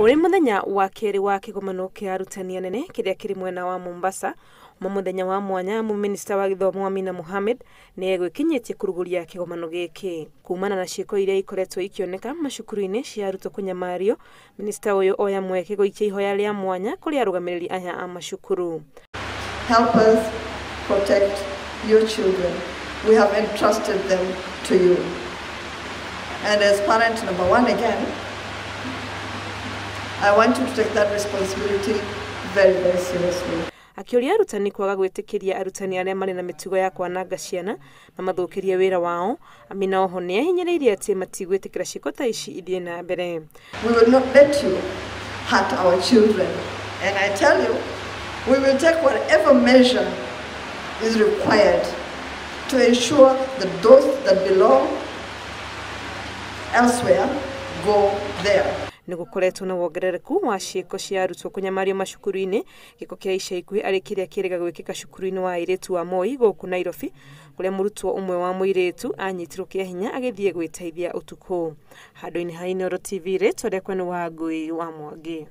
Ũrĩ mũthenya wa kerĩ wa kĩgomano kĩa arutani anene kĩrĩa kĩrĩ mwena wa Mombasa, uma mũthenya wa mwanya amu minista wa gĩthomo Amina Mohamed nĩ egwĩkinyĩtie kũrugũria kĩgomano gĩkĩ. Kumana na ciĩko iria ikoretwo ikĩoneka macukuru-inĩ cia arutwo kũnyamario, minista ũyũ oya mweke gũikia ihoya rĩa mwanya kũrĩ arũgamĩrĩri aya a macukuru. Help us protect your children. We have entrusted them to you. And as parent number one again, I want you to take that responsibility very, very seriously. Akĩũria arutani kwaga gwĩtĩkĩria arutani arĩa marĩ na mĩtugo ya kwananga ciana mamathũkĩrie wĩra wao. Amina oho nĩ ahinyĩrĩirie atĩ matigwĩtĩkĩra ciĩko ta ici ithiĩ na mbere. We will not let you hurt our children. And I tell you, we will take whatever measure is required to ensure that those that belong elsewhere go there. Nĩ gũkoretwo na wongerereku wa ciĩko cia arutwo kũnyamario macukuru-inĩ, gĩko kĩa ica ikuhĩ arĩ kĩrĩa kĩrĩga gwĩkĩka cukuru-inĩ wa airĩtu wa Moi gũkũ Nairobi, kũrĩa mũrutwo ũmwe wa mũirĩtu anyitirwo kĩa hinya agĩthiĩ gwĩteithia ũtukũ. Handũ-inĩ ha Inooro TV, rĩtwa rĩakwa nĩ Wangui wa Mwangi.